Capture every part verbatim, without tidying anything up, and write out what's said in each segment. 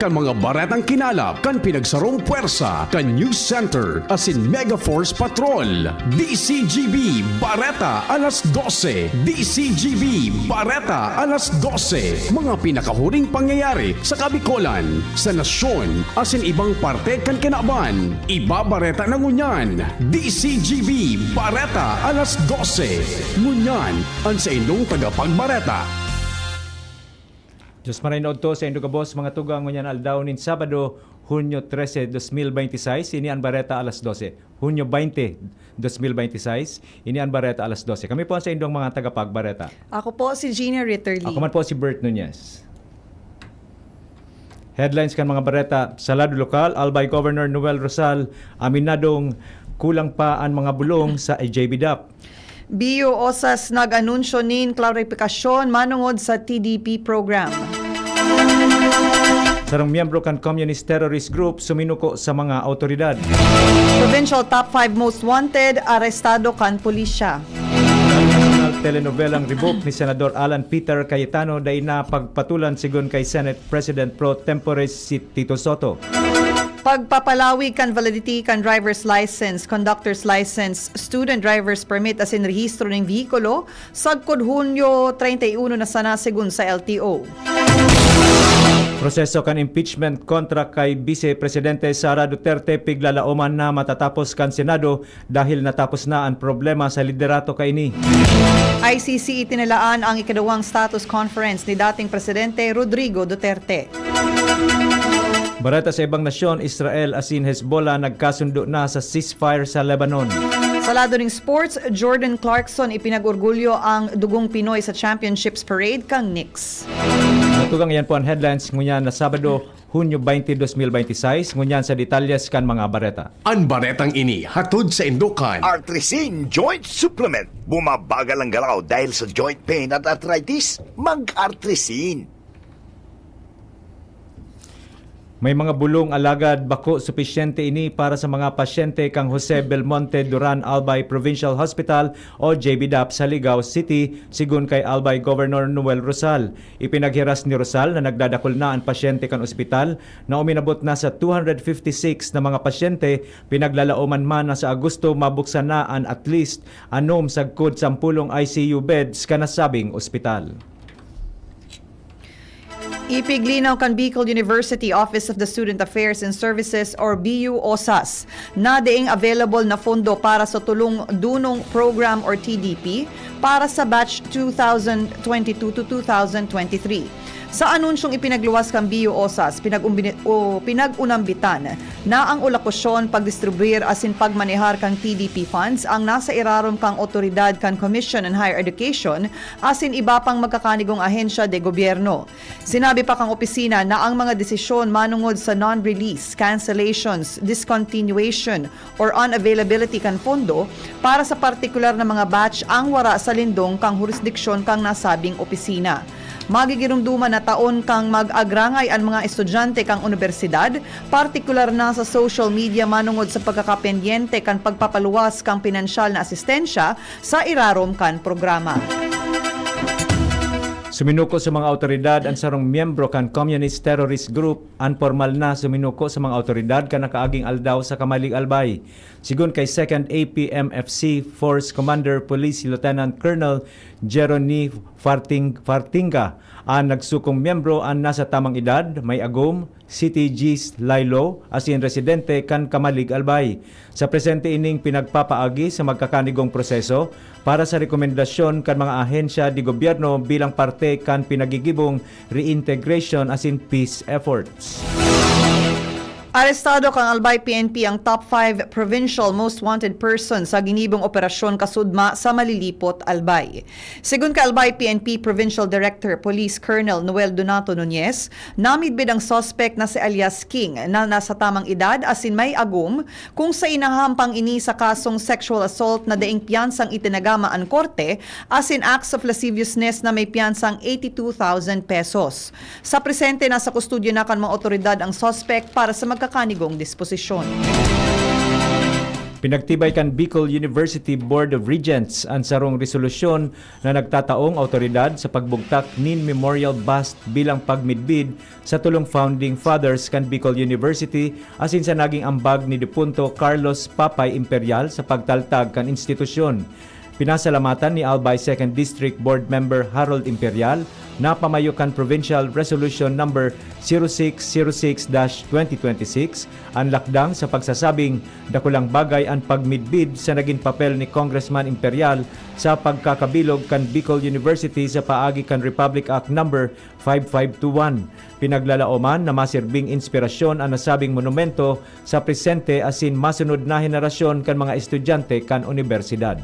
Kan mga baretang kinalap kan pinagsarong pwersa kan News Center asin Mega Force Patrol. D C G B Bareta alas dose. D C G B Bareta alas dose. Mga pinakahuring pangyayari sa Kabikolan, sa nasyon, asin ibang parte kan kinaban. Ibabareta na ngunyan. D C G B Bareta alas dose. Ngunyan, an saindong tagapagbareta. Diyos Maray na Udto, saindo gabos, mga tugang, ngunyan aldaw nin Sabado, Hunyo trese, dos mil benti seis, ini an Bareta alas dose. Hunyo baynte, dos mil benti seis, ini an Bareta alas dose. Kami po an saindong mga tagapagbareta. Ako po si Gina Ritterly. Ako man po si Bert Nunez. Headlines kan mga bareta. Sa lado lokal, Albay Governor Noel Rosal aminadong kulang pa an mga bulong sa J B dap. B U Osas nag-anunsyo nin klaripikasyon manongod sa T D P program. Sarong miyembro kan Communist Terrorist Group suminuko sa mga awtoridad. Provincial top five most wanted, arestado kan pulisya. National telenovelang ribok ni Senador Alan Peter Cayetano dai na pagpatulan, sigon kay Senate President pro tempore si Tito Soto. Pagpapalawig kan validity kan driver's license, conductor's license, student driver's permit asin rehistro nin vehikulo, sagkod Hunyo treinta y uno na sana, sigon sa L T O. Proseso kan impeachment kontra kay Vice Presidente Sara Duterte piglalaoman na matatapos kan Senado dahil natapos na an problema sa liderato kaini. I C C itinalaan ang ikaduwang status conference ni dating Presidente Rodrigo Duterte. Bareta sa ibang nasyon, Israel asin Hezbollah nagkasundo na sa ceasefire sa Lebanon. Sa lado ning sports, Jordan Clarkson ipinag-orgulyo ang dugong Pinoy sa Championships Parade kan Knicks. Mga tugang, iyan po an headlines ngunyan na Sabado, Hunyo baynte, dos mil baynte seis, ngunyan sa detalyes kan mga bareta. An baretang ini hatod saindo kan Artrisin Joint Supplement. Bumabagal ang galaw dahil sa joint pain at arthritis? Mag-Artrisin. May mga bulong, alagad bako supisyente ini para sa mga pasyente kan Jose Belmonte Duran Albay Provincial Hospital o J B dap sa Ligao City, sigon kay Albay Governor Noel Rosal. Ipinaghiras ni Rosal na nagdadakul na an pasyente kan ospital na uminabot na sa two hundred fifty-six na mga pasyente, pinaglalaoman man na sa Agosto mabuksan na an at least anom sagkod sampolong I C U beds kan nasabing ospital. Ipiglinaw kan Bicol University Office of the Student Affairs and Services or B U OSAS na daing available na pondo para sa Tulong Dunong Program or T D P para sa batch two thousand twenty-two to two thousand twenty-three. Sa anunsyong ipinagluwas kan B U OSAS, pinag-umbini-, o pinag-unambitan na ang ulakusyon, pagdistribuir asin pagmanehar kan T D P funds ang nasa irarom kan awtoridad kan Commission on Higher Education asin iba pang magkakanigong ahensya de gobyerno. Sinabi pa kan opisina na ang mga desisyon manongod sa non-release, cancellations, discontinuation, or unavailability kan pondo para sa partikular na mga batch ang wara sa lindong kan hurisdiksyon kan nasabing opisina. Magigiromdoman na taon kan mag-agrangay an mga estudyante kan unibersidad, partikular na sa social media manongod sa pagkakapendyente kan pagpapaluwas kan pinansyal na asistensya sa irarom kan programa. Suminuko sa mga awtoridad an sarong miyembro kan Communist Terrorist Group. An pormal na suminuko sa mga awtoridad kan nakaaging aldaw sa Camalig, Albay. Sigon kay Second A P M F C Force Commander Police Lieutenant Colonel Jerony Farting-, Fartinga, an nagsukong miyembro an nasa tamang edad, may agom, City G's Lailo, asin residente kan Camalig, Albay. Sa presente ining pinagpapaagi sa magkakanigong proseso para sa rekomendasyon kan mga ahensya de gobyerno bilang parte kan pinagigibong reintegration asin peace efforts. Arestado kan Albay P N P ang top five provincial most wanted person sa ginibong operasyon kasudma sa Malilipot, Albay. Sigon kay Albay P N P Provincial Director Police Colonel Noel Donato Nunez, namidbid ang suspect na si alias King na nasa tamang edad asin may agom, kung sa inahampang ini sa kasong sexual assault na daing piyansang itinagama an korte, asin acts of lasciviousness na may piyansang eighty-two thousand pesos. Sa presente, nasa kustodya na kan mga otoridad ang suspect para sa magkakanigong disposisyon. Pinagtibay kan Bicol University Board of Regents an sarong resolusyon na nagtataong awtoridad sa pagbugtak nin memorial bust bilang pagmidbid sa tulong founding fathers kan Bicol University asin sa naging ambag ni Depunto Carlos Papay Imperial sa pagtaltag kan institusyon. Pinasalamatan ni Albay Second District Board Member Harold Imperial na pamayo kan Provincial Resolution Number zero six zero six dash twenty twenty-six an lakdang sa pagsasabing dakulang bagay an pagmidbid sa nagin papel ni Congressman Imperial sa pagkakabilog kan Bicol University sa paagi kan Republic Act Number five five two one. Pinaglalaoman na masirbing inspirasyon an nasabing monumento sa presente asin masunod na henerasyon kan mga estudyante kan unibersidad.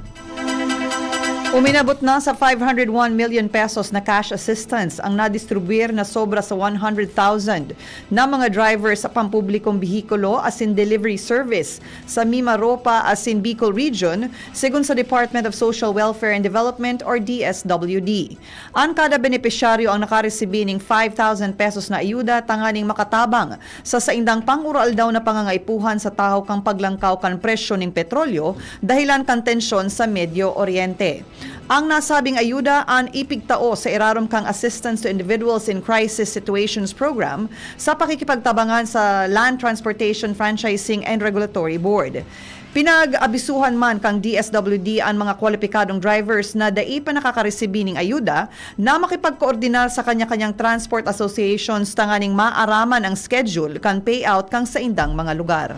Uminabot na sa five hundred one million pesos na cash assistance ang nadistribuyar na sobra sa one hundred thousand na mga driver sa pampublikong behikulo asin delivery service sa Mimaropa asin Bicol Region, segun sa Department of Social Welfare and Development or D S W D. An kada benepisyaryo ang nakaresibi ning five thousand pesos na ayuda tanganing makatabang sa saindang pang-uroaldaw na pangangaipuhan sa tahaw kan paglangkaw kan presyo nin petrolyo dahelan kan tensyon sa Medio Oriente. Ang nasabing ayuda an ipigtao sa irarom kan Assistance to Individuals in Crisis Situations Program sa pakikipagtabangan sa Land Transportation Franchising and Regulatory Board. Pinag-abisuhan man kan D S W D an mga kwalipikadong drivers na dai pa nakakaresibi nin ayuda na makipagkoordinar sa kanya-kanyang transport associations tanganing maaraman ang schedule kan payout kan saindang mga lugar.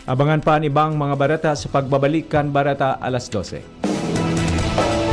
Abangan pa an ibang mga bareta sa pagbabalik kan Bareta Alas Dose.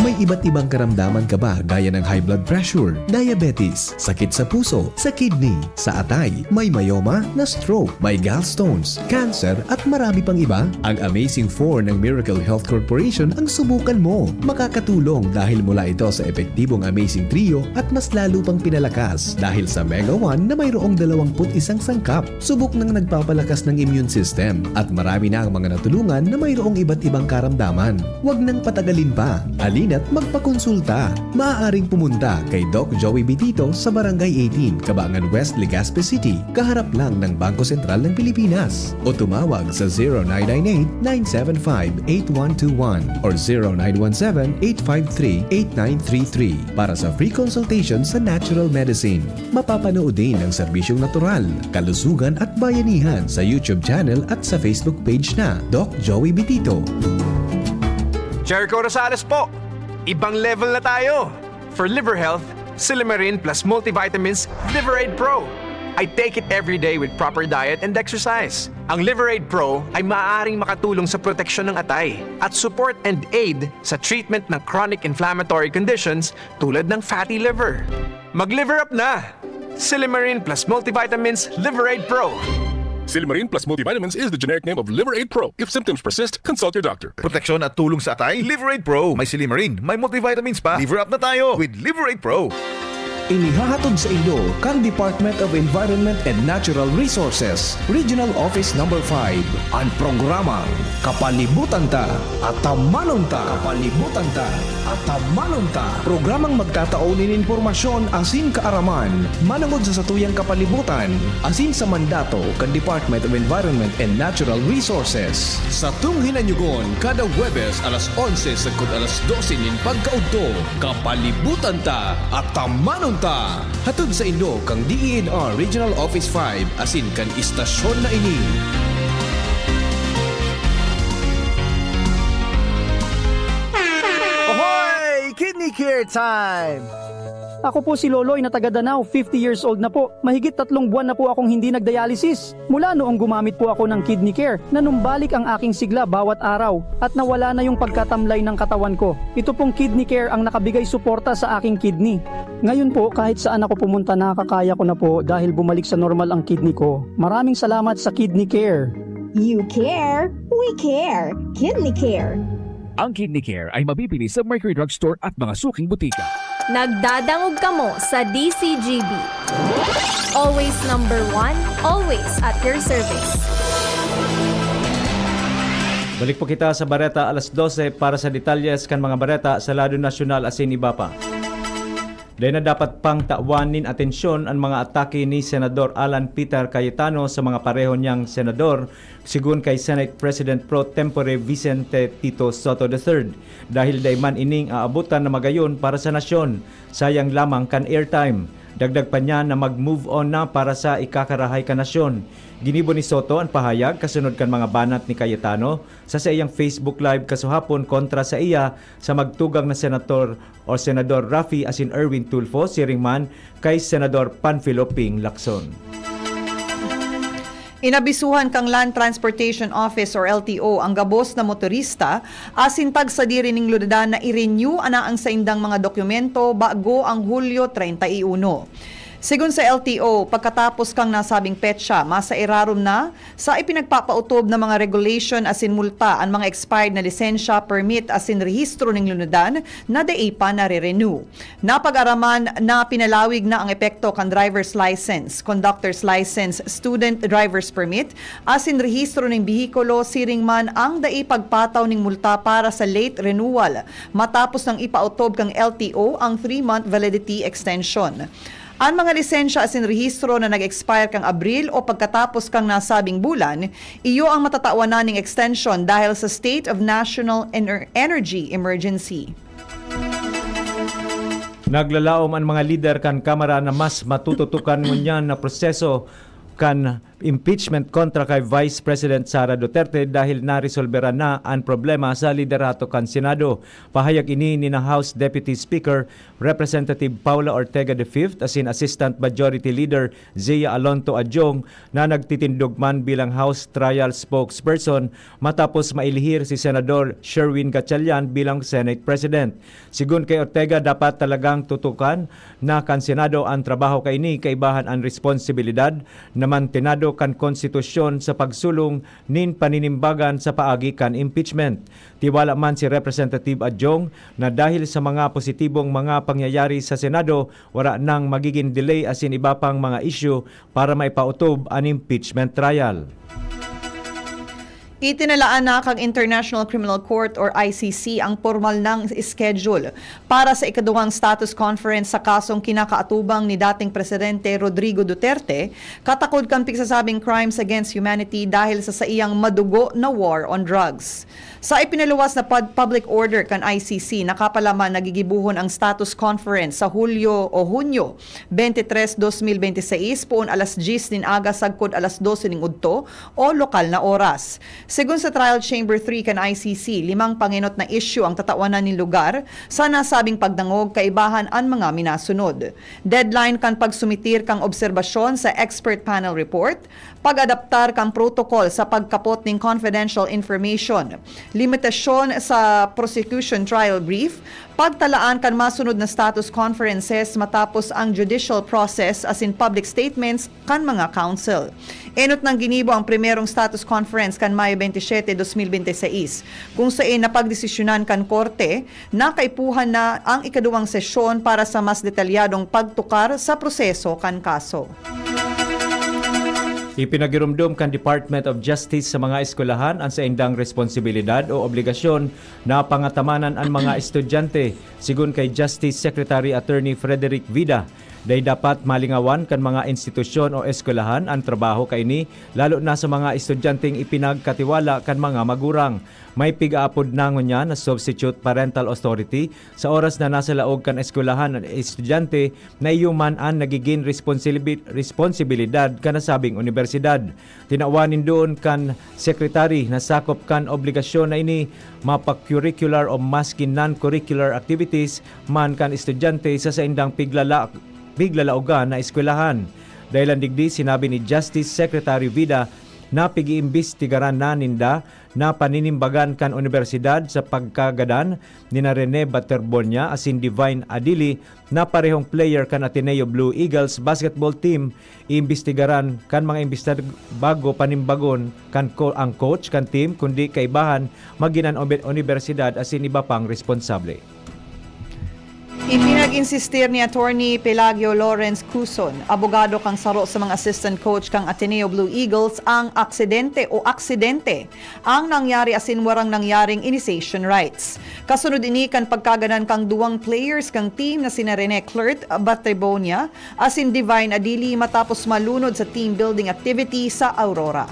May iba't ibang karamdaman ka ba, gaya ng high blood pressure, diabetes, sakit sa puso, sa kidney, sa atay, may myoma, na stroke, may gallstones, cancer, at marami pang iba? Ang Amazing four ng Miracle Health Corporation ang subukan mo. Makakatulong dahil mula ito sa epektibong Amazing Trio at mas lalo pang pinalakas dahil sa Mega one na mayroong dalawang put isang sangkap. Subok nang nagpapalakas ng immune system at marami na ang mga natulungan na mayroong iba't ibang karamdaman. Huwag nang patagalin pa. Halina't magpakonsulta. Maaaring pumunta kay Doc Joey Bitito sa Barangay eighteen, Cabangan West, Legazpi City, kaharap lang ng Bangko Sentral ng Pilipinas. O tumawag sa zero nine nine eight, nine seven five, eight one two one or zero nine one seven, eight five three, eight nine three three para sa free consultation sa natural medicine. Mapapanood din ang serbisyong natural, kalusugan at bayanihan sa YouTube channel at sa Facebook page na Doc Joey Bitito. Jericho Rosales po! Ibang level na tayo! For liver health, Silimarin plus multivitamins Liver Aid Pro. I take it every day with proper diet and exercise. Ang Liver Aid Pro ay maaaring makatulong sa proteksyon ng atay at support and aid sa treatment ng chronic inflammatory conditions tulad ng fatty liver. Mag-liver up na! Silimarin plus multivitamins Liver Aid Pro. Silimarin plus multivitamins is the generic name of Liver Aid Pro. If symptoms persist, consult your doctor. Proteksyon at tulong sa atay, Liver Aid Pro. May silimarin, may multivitamins pa. Liver up na tayo with Liver Aid Pro. Inihahatod sa inyo kan Department of Environment and Natural Resources, Regional Office Number five, an programang Kapalibutan Ta, Atamanon Ta. Kapalibutan Ta, Atamanon Ta. Programang magtatao nin impormasyon asin kaaraman manongod sa satuyang kapalibutan asin sa mandato kan Department of Environment and Natural Resources. Satong hinanyugon kada Huwebes alas onse sagkod alas dose nin pagkaudto, Kapalibutan Ta, Atamanon Ta. Hatod sa inyo kan D E N R Regional Office five asin kan istasyon na ini. Ahoy! Kidney Care Time! Ako po si Loloy na taga Danao, fifty years old na po. Mahigit tatlong buwan na po akong hindi nagdialysis. Mula noong gumamit po ako ng Kidney Care, nanumbalik ang aking sigla bawat araw at nawala na yung pagkatamlay ng katawan ko. Ito pong Kidney Care ang nakabigay suporta sa aking kidney. Ngayon po, kahit saan ako pumunta, nakakaya ko na po dahil bumalik sa normal ang kidney ko. Maraming salamat sa Kidney Care. You care, we care. Kidney Care. Ang Kidney Care ay mabibili sa Mercury Drug Store at mga suking butika. Nagdadangog kamo sa D C G B. Always number one, always at your service. Balik po kita sa Bareta alas dose para sa detalyes kan mga bareta sa lado nasyonal asin iba pa. Dai na dapat pang tawan nin atensyon an mga atake ni Senador Alan Peter Cayetano sa mga pareho niyang senador, sigon kay Senate President pro tempore Vicente Tito Sotto the third, dahil dai man ining aabotan na magayon para sa nasyon, sayang lamang kan airtime. Dagdag pa niya na mag-move on na para sa ikakarahay kan nasyon. Ginibo ni Sotto an pahayag kasunod kan mga banat ni Cayetano sa saiyang Facebook Live kasuhapon kontra sa iya sa magtugang na senator o Senador Raffy asin Erwin Tulfo, siring man kay Senador Panfilo Ping Lacson. Inabisuhan kan Land Transportation Office or L T O ang gabos na motorista asin tagsadiri nin lunadan na i-renew ana ang saindang mga dokumento bago ang Hulyo treinta y uno. Sigon sa L T O, pagkatapos kan nasabing petsa, masairarom na sa ipinagpapautob na mga regulation asin multa an mga expired na lisensya, permit asin rehistro nin lunadan na dai pa nare-renew. Napag-araman na pinalawig na ang epekto kan driver's license, conductor's license, student driver's permit, asin rehistro nin behikulo, siring man ang dai pagpataw nin multa para sa late renewal, matapos nang ipautob kan L T O ang three-month validity extension. An mga lisensya asin rehistro na nag-expire kan Abril o pagkatapos kan nasabing bulan, iyo ang matatawanan nin extension dahil sa State of National Ener-, Energy Emergency. Naglalaom an mga lider kan Kamara na mas matututukan ngunyan na proseso kan impeachment kontra kay Vice President Sara Duterte dahil naresolberan na an problema sa liderato kan Senado. Pahayag ini ni na House Deputy Speaker Representative Paula Ortega the fifth asin Assistant Majority Leader Zia Alonto Adjong na nagtitindog man bilang House Trial Spokesperson matapos mailihir si Senador Sherwin Gatchalian bilang Senate President. Sigon kay Ortega, dapat talagang tutukan na kan Senado an trabaho kaini kaibahan an responsibilidad na mantenado kan konstitusyon sa pagsulong nin paninimbagan sa paagi kan impeachment. Tiwala man si Representative Adjong na dahil sa mga positibong mga pangyayari sa Senado, wara nang magigin delay asin iba pang mga isyu para maipautob an impeachment trial. Itinalaan na kan International Criminal Court or I C C ang pormal nang schedule para sa ikaduwang status conference sa kasong kinakaatubang ni dating Presidente Rodrigo Duterte, katakod kan pigsasabing crimes against humanity dahil sa saiyang madugo na war on drugs. Sa ipinaluwas na pub-, public order kan I C C, nakapalaman na gigibohon ang status conference sa Hulyo o Hunyo twenty-three, dos mil bente seis, poon alas dyes nin aga sagkod alas dose nin udto o lokal na oras. Sigon sa Trial Chamber three kan I C C, limang pangenot na isyu ang tatawanan nin lugar sa nasabing pagdangog, kaibahan an mga minasunod: deadline kan pagsumitir kan obserbasyon sa expert panel report, pag-adaptar kan protocol sa pagkapot nin confidential information, limitasyon sa prosecution trial brief, pagtalaan kan masunod na status conferences matapos ang judicial process asin public statements kan mga counsel. Enot nang ginibo ang primerong status conference kan Mayo twenty-seven, dos mil bente seis, kung saen napagdesisyonan kan korte na kaipuhan na ang ikaduwang sesyon para sa mas detalyadong pagtukar sa proseso kan kaso. Ipinagiromdom kan Department of Justice sa mga eskwelahan an saindang responsibilidad o obligasyon na pangatamanan an mga estudyante. Sigon kay Justice Secretary Attorney Frederick Vida, dai dapat malingawan kan mga institusyon o eskwelahan an trabaho kaini, lalo na sa mga estudyanteng ipinagkatiwala kan mga magurang. May pig-aapod na ngunyan na substitute parental authority sa oras na nasa laog kan eskwelahan an estudyante na iyo man an nagigin responsibi-, responsibilidad kan nasabing unibersidad. Tinawan nin duon kan Secretary na sakop kan obligasyon na ini mapa-curricular o maski non-curricular activities man kan estudyante sa saindang piglala-, piglalaogan na eskwelahan. Dahilan digdi, sinabi ni Justice Secretary Vida na pig-iimbestigaran na ninda na paninimbagan kan unibersidad sa pagkagadan nina Rene Baterbonia asin Divine Adili na parehong player kan Ateneo Blue Eagles basketball team. Iimbestigaran kan mga imbestigador bago panimbagon kan co-, ang coach kan team, kundi kaibahan magin an obe-, unibersidad asin iba pang responsable. Ipinag-insistir ni Attorney Pelagio Lawrence Cuson, abogado kan saro sa mga assistant coach kan Ateneo Blue Eagles, ang aksidente o aksidente ang nangyari asin warang nangyaring initiation rites. Kasunod ini kan pagkagadan kan duwang players kan team na sina Rene Clert Batrebonia asin Divine Adili matapos malunod sa team building activity sa Aurora.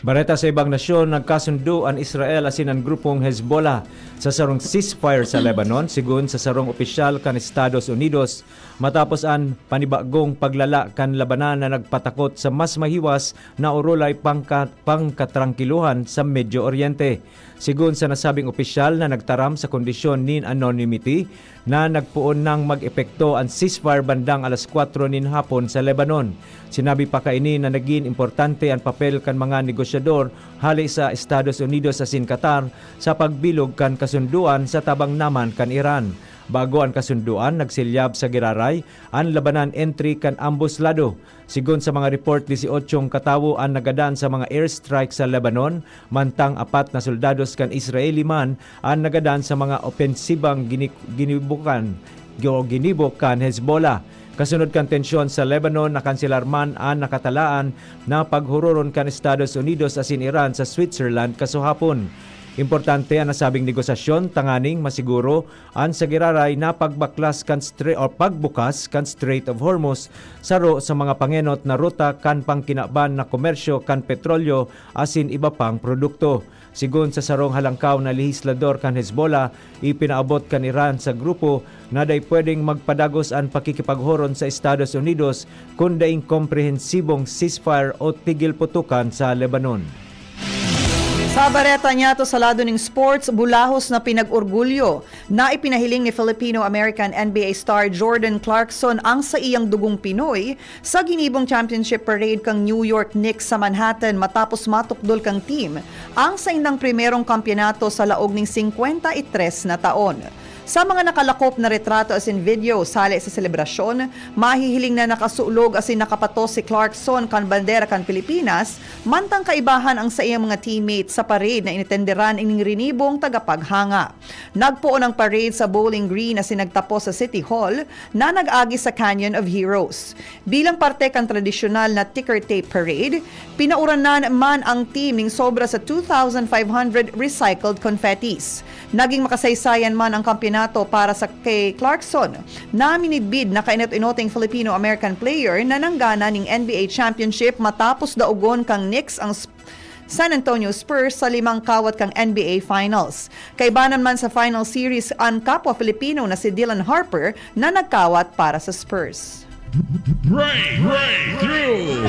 Bareta sa ibang nasyon, nagkasundo an Israel asin an grupong Hezbollah sa sarong ceasefire sa Lebanon, sigon sa sarong opisyal kan Estados Unidos, matapos an panibagong paglala kan labanan na nagpatakot sa mas mahiwas na o rulay pangka-, pangkatrangkiluhan sa Medio Oriente. Sigon sa nasabing opisyal na nagtaram sa kondisyon nin anonymity, na nagpoon nang mag-epekto an ceasefire bandang alas kwatro nin hapon sa Lebanon. Sinabi pa kaini na nagin importante an papel kan mga negosyador hale sa Estados Unidos asin Qatar sa pagbilog kan kasundoan sa tabang naman kan Iran. Bago an kasundoan, nagsilyab sa giraray an labanan entry kan ambos lado. Sigon sa mga report, dieciocho katawo an nagadan sa mga airstrike sa Lebanon, mantang apat na soldados kan Israeli man an nagadan sa mga opensibang gini-, ginibukan o ginibo kan Hezbollah. Kasunod kan tensyon sa Lebanon, nakanselar man an nakatalaan na paghuroron kan Estados Unidos asin Iran sa Switzerland kasuhapon. Importante an nasabing negosasyon tanganing masiguro an sa giraray na pagbaklas kan stra-, o pagbukas kan Strait of Hormuz, saro sa mga pangenot na ruta kan pangkinaban na komersyo kan petrolyo asin iba pang produkto. Sigon sa sarong halangkaw na lehislador kan Hezbollah, ipinaabot kan Iran sa grupo na dai pwedeng magpadagos an pakikipaghoron sa Estados Unidos kun daing komprehensibong ceasefire o tigil putukan sa Lebanon. Sa bareta niyato sa lado ning sports, bulahos na pinag-orgulyo na ipinahiling ni Filipino-American N B A star Jordan Clarkson ang saiyang dugong Pinoy sa ginibong championship parade kan New York Knicks sa Manhattan matapos matukdol kan team ang saindang primerong kampiyonato sa laog ning singkwenta y tres na taon. Sa mga nakalakop na retrato asin video sale sa selebrasyon, mahihiling na nakasulog asin nakapatos si Clarkson kan bandera kan Pilipinas, mantang kaibahan ang saiyang mga teammates sa parade na inatenderan ning rinibong tagapaghanga. Nagpoon ang parade sa Bowling Green asin nagtapos sa City Hall na nag-agi sa Canyon of Heroes. Bilang parte kan tradisyonal na ticker tape parade, pinauranan man ang team ning sobra sa two thousand five hundred recycled confettis. Naging makasaysayan man ang kampiyonato para sa kay Clarkson na minidbid na kainot-inoteng Filipino-American player na nanggana ning N B A championship matapos daogon kan Knicks ang Sp-, San Antonio Spurs sa limang kawat kan N B A Finals. Kaibanan man sa final series an kapwa Filipino na si Dylan Harper na nagkawat para sa Spurs. Break, breakthrough!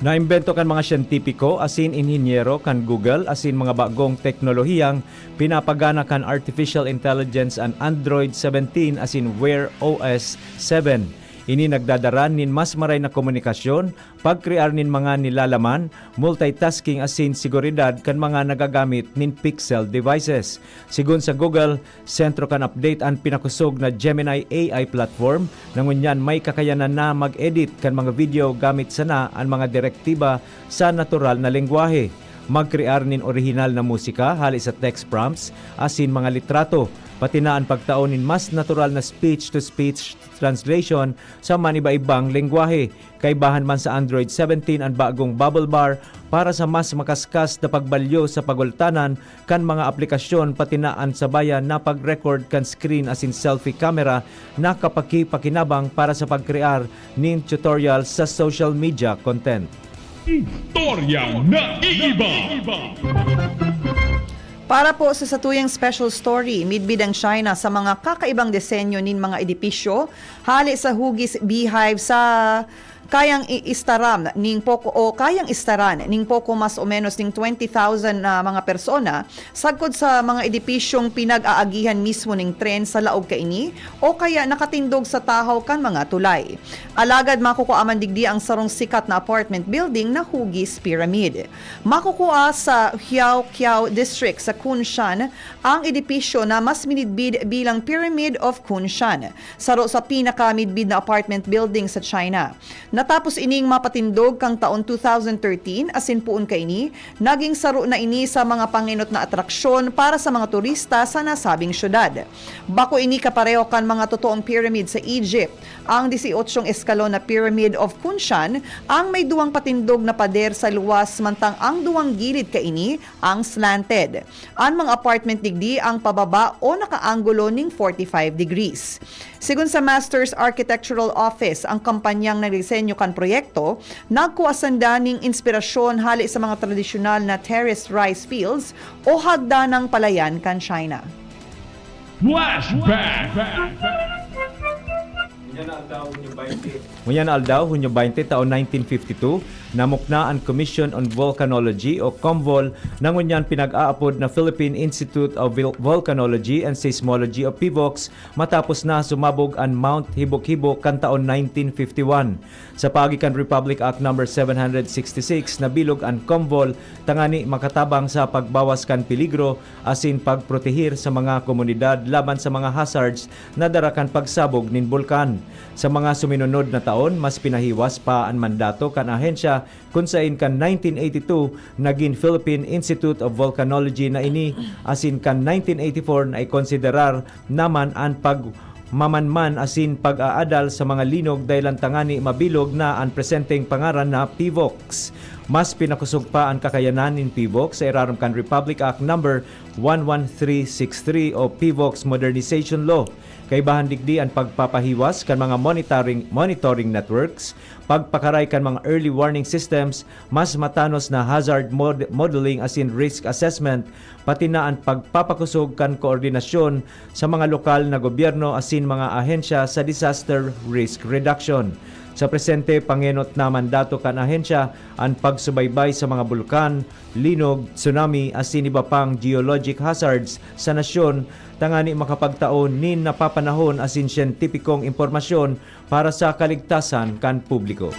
Naimbento kan mga siyentipiko asin inhinyero kan Google asin mga bagong teknolohiyang pinapagana kan artificial intelligence an Android seventeen asin Wear O S seven. Ini nagdadara nin mas maray na komunikasyon, pagkrear nin mga nilalaman, multitasking asin seguridad kan mga nagagamit nin Pixel devices. Sigon sa Google, sentro kan update an pinakosog na Gemini A I platform, na ngunyan may kakayanan na mag-edit kan mga video gamit sana an mga direktiba sa natural na lengwahe, magkrear nin orihinal na musika hale sa text prompts asin mga litrato, pati na an pagtao nin mas natural na speech-to-speech translation sa maniba-ibang lengwahe. Kaibahan man sa Android seventeen an bagong Bubble Bar para sa mas makaskas na pagbalyo sa pagultanan kan mga aplikasyon, pati na an sabayan na pag-record kan screen asin selfie camera na kapakipakinabang para sa pagkrear nin tutorial sa social media content. Istoryang naiiba. Para po sa satuyang special story, midbid ang China sa mga kakaibang disenyo nin mga edipisyo, hali sa hugis beehive sa kayang i-, istaram ning poko o kayang istaran ning poko mas o menos ning twenty thousand na mga persona, sagkod sa mga edipisyong pinag-aagihan mismo ning tren sa laog kaini o kaya nakatindog sa tahaw kan mga tulay. Alagad makukua man digdi ang sarong sikat na apartment building na hugis pyramid. Makukua sa Hiaoqiao District sa Kunshan ang edipisyo na mas minidbid bilang Pyramid of Kunshan, saro sa pinakamidbid na apartment building sa China. Natapos ining mapatindog kan taon two thousand thirteen, asin poon kaini, naging saro na ini sa mga pangenot na atraksyon para sa mga turista sa nasabing syudad. Bako ini kapareho kan mga totoong pyramid sa Egypt. Ang disyotsyong eskalon na Pyramid of Kunshan ang may duwang patindog na pader sa luwas, mantang ang duwang gilid kaini ang slanted. An mga apartment digdi ang pababa o nakaanggulo ning forty-five degrees. Sigon sa Masters Architectural Office, ang kampanyang nagdisenyo kan proyekto, nagkua sinda ning inspirasyon hali sa mga tradisyonal na terraced rice fields o hagdanang palayan kan China. Flashback! Ngunyan na aldaw, Hunyo baynte, taon nineteen fifty-two, namukna an Commission on Volcanology o COMVOL na ngunyan pinag-aapod na Philippine Institute of Vol- Volcanology and Seismology o PHIVOLCS matapos na sumabog an Mount Hibok-Hibok kan taon nineteen fifty-one. Sa paagi kan Republic Act Number seven hundred sixty-six, nabilog an COMVOL tangani makatabang sa pagbawas kan peligro asin pagprotehir sa mga komunidad laban sa mga hazards na dara kan pagsabog nin bulkan. Sa mga suminunod na taon, mas pinahiwas pa an mandato kan ahensya, kun saen kan nineteen eighty-two, nagin Philippine Institute of Volcanology na ini, asin kan nineteen eighty-four naikonsiderar naman an pagmamanman asin pag-aadal sa mga linog dahilan tangani mabilog na an presenteng pangaran na PHIVOLCS. Mas pinakosog pa an kakayanan nin PHIVOLCS sa irarom kan Republic Act Number one one three six three o PHIVOLCS Modernization Law. Kaibahan digdi an pagpapahiwas kan mga monitoring, monitoring networks, pagpakaray kan mga early warning systems, mas matanos na hazard mod- modeling asin risk assessment, pati na an pagpapakosog kan koordinasyon sa mga lokal na gobyerno asin mga ahensya sa disaster risk reduction. Sa presente, pangenot na mandato kan ahensya an pagsubaybay sa mga bulkan, linog, tsunami asin iba pang geologic hazards sa nasyon tangani makapagtao nin napapanahon asin siyentipikong impormasyon para sa kaligtasan kan publiko.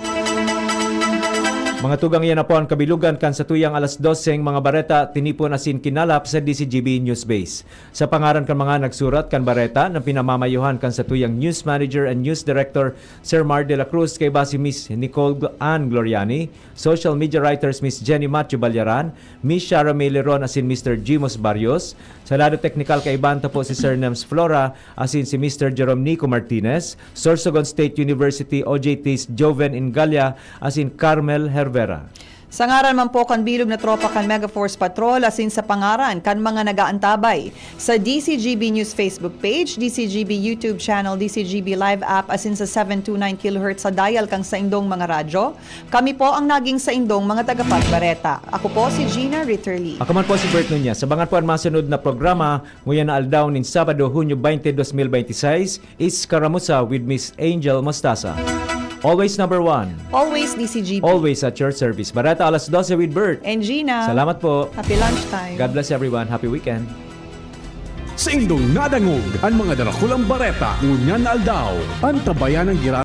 Mga tugang, iyan na po an kabilugan kan satuyang alas doseng mga bareta, tinipon asin kinalap sa D C G B News Base. Sa pangaran kan mga nagsurat kan bareta na pinamamayohan kan satuyang News Manager and News Director, Sir Mar de la Cruz, kaiba si Miss Nicole Gl- Ann Gloriani, Social Media Writers Miss Jenny Matthew Balyaran, Miss Shara May Leron asin Mister Jimos Barrios, sa lado teknikal kaibahan ta po si Sir Nems Flora asin si Mister Jerome Nico Martinez, Sorsogon State University O J Ts Joven Ingalia asin Carmel Hervera. Sa ngaran man po kan bilog na tropa kan Megaforce Patrol asin sa pangaran kan mga nag-aantabay sa D C G B News Facebook page, D C G B YouTube channel, D C G B Live app asin sa seven two nine kilohertz sa dial kan saindong mga radyo, kami po ang naging saindong mga tagapagbareta. Ako po si Gina Ritterly. Ako man po si Bert Nunez. Abangan po an masunod na programa, nguyan na aldaw nin Sabado, Hunyo baynte, dos mil baynte sais, Iskaramuza with Miss Angel Mostaza. Always number one. Always D C G B. Always at your service. Bareta alas dose with Bert. And Gina. Salamat po. Happy lunchtime. God bless everyone. Happy weekend. Saindong nadangog an mga darakulang bareta ngunyan na aldaw. Antabayan ang gira